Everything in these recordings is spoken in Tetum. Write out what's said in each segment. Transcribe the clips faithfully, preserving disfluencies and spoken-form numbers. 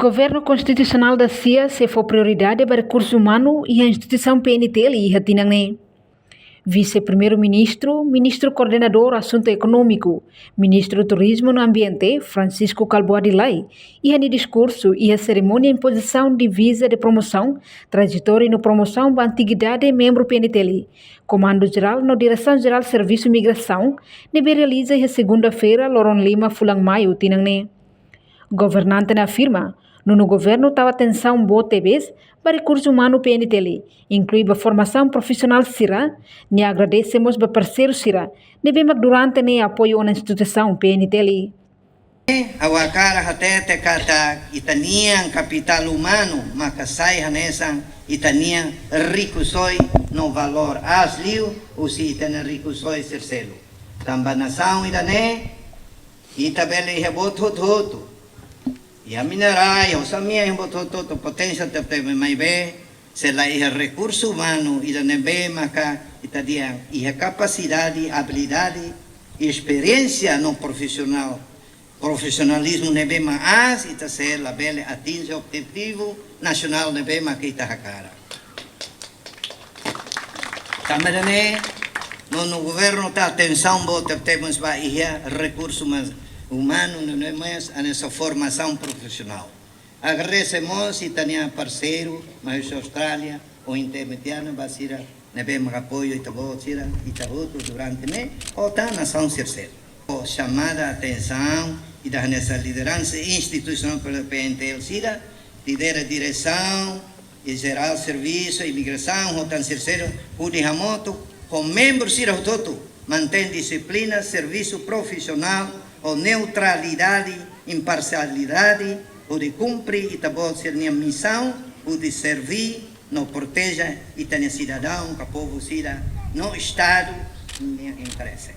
Governu Konstitusionál da sia sei fó prioridade ba rekursu umanu iha instituisaun P N T L iha tinan ne'e. Vise-Primeiru-Ministru, Ministru Koordenadór Asuntu Ekonómiku, Ministru Turizmu no Ambiente, Francisco Kalbuadi Lay, iha nia diskursu iha serimónia impozisaun diviza de promosaun, trajetória no promosaun ba antiguidade membru P N T L, Komandu Jerál no Diresaun Jerál Servisu Migrasaun, ne'ebé realiza iha segunda-feira, loron lima fulan Maiu tinan ne'e. Governante ne'e afirma, nonu governu tau atensaun boot tebes ba rekursu umanu P N T L, inklui ba formasaun profisionál sira. Nia agradese mós ba parseiru sira ne'ebé mak durante ne'e apoiu ona instituisaun P N T L. Ha'u hakarak hatete katak ita-nian kapitál umanu maka sai hanesan ita-nian rikusoin no valór aas liu husi ita-nia rikusoin sira seluk. Tanba nasaun ida-ne'e, ita bele iha buat hotu-hotu. Iha minerais, osan-mian, iha buat hotu-hotu, poténsia tebetebes, maibé se la iha rekursu umanu ida ne'ebé maka ita dehan iha kapasidade, abilidade, esperiénsia no profisionál, profisionalizmu ne'ebé mak aas, ita sei la bele atinje objetivu nasionál ne'ebé maka ita hakarak. Tanba ne'e, nonu governu tau atensaun boot tebetebes ba iha rekursu umanu, no mós hanesan formasaun profisionál. Agradese mós ita-nia parseiru, mai husi Austrália, ohin temi tiha ona, ba sira ne'ebé mak apoiu ita-boot sira, ita hotu durante ne'e, ho tan nasaun sira seluk. Ho xamada atensaun ida hanesan lideransa institusionál pela P N T L sira, lidera diresaun, i jerál servisu, imigrasaun, ho tan sira seluk, hodi hamutuk ho membru sira hotu-hotu, mantein dixiplina, servisu profisionál, ho neutralidade, imparsialidade, hodi kumpre ita-boot sira-nia misaun, hodi serví no proteje ita-nia sidadaun ka povu sira no Estadu nia interese.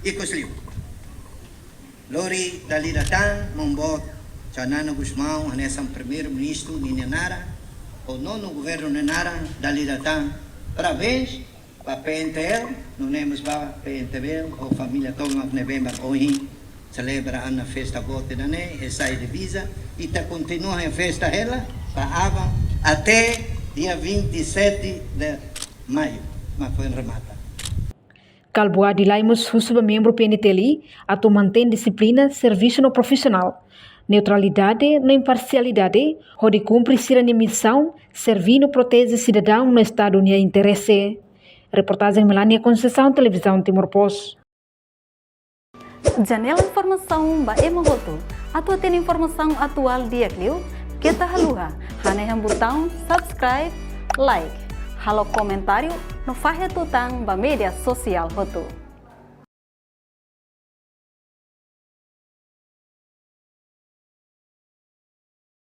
Ikusliu, lori dala ida tan, maun boot Xanana Gusmão, hanesan Primeiru-Ministru ninia naran, ho nonu governu nia naran, dala ida tan, parabéns ba P N T L, nune'e mós ba P N T L, ho família tomak ne'ebé mak ohin selebra ona festa boot ida-ne'e, e sai diviza, ita kontinua festa hela, ba aban, até dia vinte e sete de maio, mak foin remata. Kalbuadi Lay mós husu ba membru P N T L atu mantein dixiplina, servisu no profisionál, neutralidade no imparsialidade, hodi kumpre sira-nia misaun, serví no proteje sidadaun no Estadu nia interese. Reportajen Melania Conceição, Televizaun Timor Post. Janela informasaun ba ema hotu. Atu hatene informasaun atuál di'ak liu, keta haluha hanehan butaun subscribe, like, halo komentáriu no fahe tutan ba média sosiál hotu.